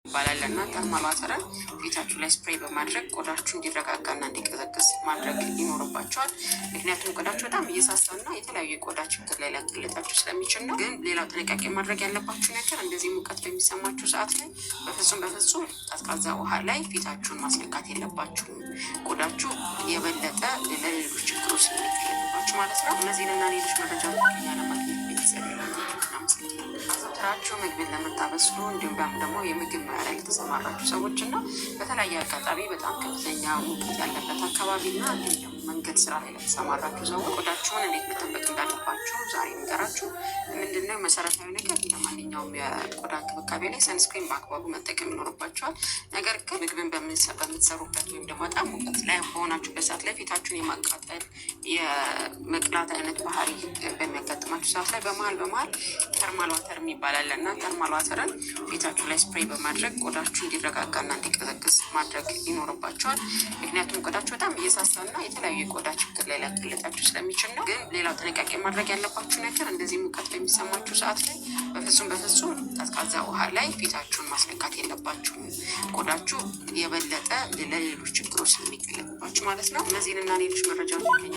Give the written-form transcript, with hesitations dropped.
ይባላል እና thermal water ን ፊታችሁ ላይ spray በማድረግ ቆዳችሁ እንዲረጋጋና እንዲቀዘቅዝ ማድረግ ይኖርባችኋል። ምክንያቱም ቆዳችሁ በጣም እየሳሳና የተለያዩ የቆዳ ችግር ላይ ሊያጋልጣችሁ ስለሚችል ነው። ግን ሌላው ጥንቃቄ ማድረግ ያለባችሁ ነገር እንደዚህ ሙቀት በሚሰማችሁ ሰዓት ላይ በፍጹም በፍጹም ቀዝቃዛ ውሃ ላይ ፊታችሁን ማስነካት የለባችሁም። ቆዳችሁ የበለጠ ለሌሎች ችግሮች ስለሚጋለጥባችሁ ማለት ነው። እነዚህንና ሌሎች መረጃዎች ለማግኘት ቤተሰብ። አዘውትራችሁ ምግብን ለምታበስሉ እንዲሁም ደግሞ የምግብ ሙያ ላይ ለተሰማራችሁ ሰዎች እና በተለያየ አጋጣሚ በጣም ከፍተኛ ሙቀት ያለበት አካባቢ እና እንዲሁም ደግሞ መንገድ ስራ ላይ ለተሰማራችሁ ሰዎች ቆዳችሁን እንዴት መጠበቅ እንዳለባችሁ ዛሬ ንገራችሁ። ምንድነው መሰረታዊ ነገር? እንደ ማንኛውም የቆዳ እንክብካቤ ላይ sunscreen በአግባቡ መጠቀም ይኖርባችኋል። ነገር ግን ምግብን በምትሰሩበት ወይም ደግሞ በጣም ሙቀት ላይ በሆናችሁበት ሰዓት ላይ ፊታችሁን የማቃጠል፣ የመቅላት አይነት ባህሪ በሚያጋጥማችሁ ሰዓት ላይ በመሀል በመሀል thermal water የሚባል አለ እና thermal water ን ፊታችሁ ላይ spray በማድረግ ቆዳችሁ እንዲረጋጋና እንዲቀዘቅዝ ማድረግ ይኖርባችኋል። ምክንያቱም ቆዳችሁ በጣም እየሳሳና የተለያዩ የቆዳ ችግር ላይ ሊያጋልጣችሁ ስለሚችል ነው። ግን ሌላው ጥንቃቄ ማድረግ ያለባችሁ ነገር እንደዚህ ሙቀት በሚሰማችሁ ሰዓት ላይ በፍጹም በፍጹም ቀዝቃዛ ውሃ ላይ ፊታችሁን ማስነካት የለባችሁም። ቆዳችሁ የበለጠ ለሌሎች ችግሮች ስለሚጋለጥባችሁ ማለት ነው። እነዚህንና ሌሎች መረጃዎች